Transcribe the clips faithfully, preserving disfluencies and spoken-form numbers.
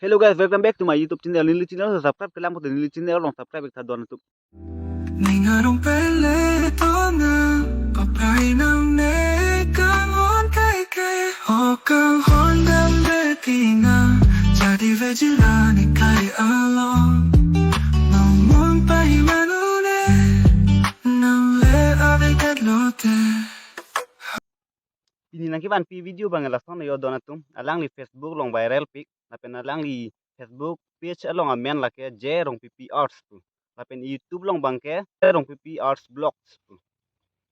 Hello guys, welcome back to my YouTube channel. Neli channel subscribe kelang pote neli channel along subscribe ik tha don atum. Ning arong pele tona, papai nang ne kangon kai ke, o kanghon dam de tina, jadi vejilani kai along. Nong mon pai manu ne, nang le ave det lote. Pini nangkevanpi video abang lason yo don atum. Alangli Facebook along viral pik, lapen alangli Facebook page along amen lake J Rongpipi Arts pu. Lapen YouTube along abangke J Rongpipi Arts Vlogs pu.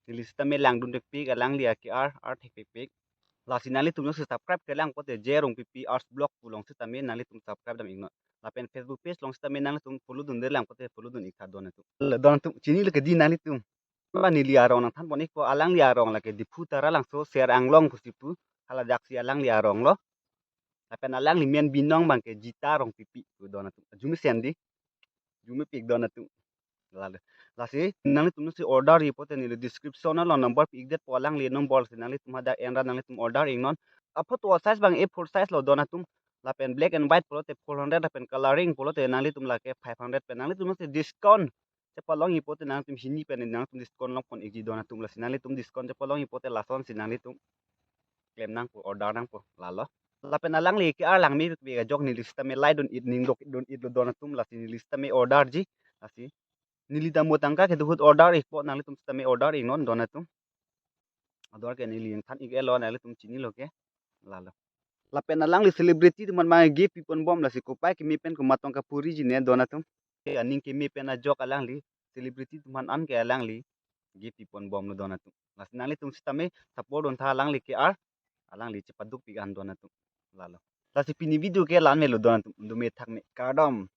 Neli sitame langdun pik alangli ake art art thek pik. Lasi nanglitum jongsi subscribe kelang pote J Rongpipi Arts Vlog pu along sitame nanglitum subscribe dam iknon. Lapen Facebook page along sitame nanglitum follow dunde lang pote follow dun ik tha don atum. Don atum, chinilo ke di nanglitum. Ba neli arong nangthan pon ikpo, alangli arong lake Diphu Taralangso Ser Anglong pusi pu, haladak si alangli arong lo. Lapen alangli men binong abangke Jita Rongpipi pu don atum. Arjumesen di. Arjumepik don atum. Lalo. Lasi nanglitum si order ji pote neli description along number pi ik detpo, alangli number si nanglitum hadak enra nanglitum order iknon. Aphoto size abang A four size lo don atum. Lapen black and white pulote four hundred lapen coloring pulote nanglitum lake five hundred pen, nanglitum si discount chepalong ji pote nangtum hini pen nangtum discount long pon ikji don atum. Lasi nanglitum discount chepalong ji pote lason si nanglitum klem nangpo, order nangpo, lalo. Lapen alangli ke-ar langmepik ajok neli sitame lai dun it, ning dok dun it lo don atum. Lasi neli sitame order ji. Lasi neli damo tangka kedo ahut order ikpo, nanglitum sitame order iknon don atum. Ador ke neli nangthan ik-et lo, nanglitum chinilo ke, lalo. Lapen alangli celebrity atum aphan abang gift pi pon bom, lasi kopai keme pen komat tong kapuri ji ne don atum. Ke aning keme pen ajok alangli celebrity atum aphan an ke alangli gift pi pon bom lo don atum. Lasi nanglitum sitame support dun tha alangli ke-ar, alangli chepaduk pik an don atum, lalo. Lasi pini video ke la-an me lo don atum, dome thak me, kardom.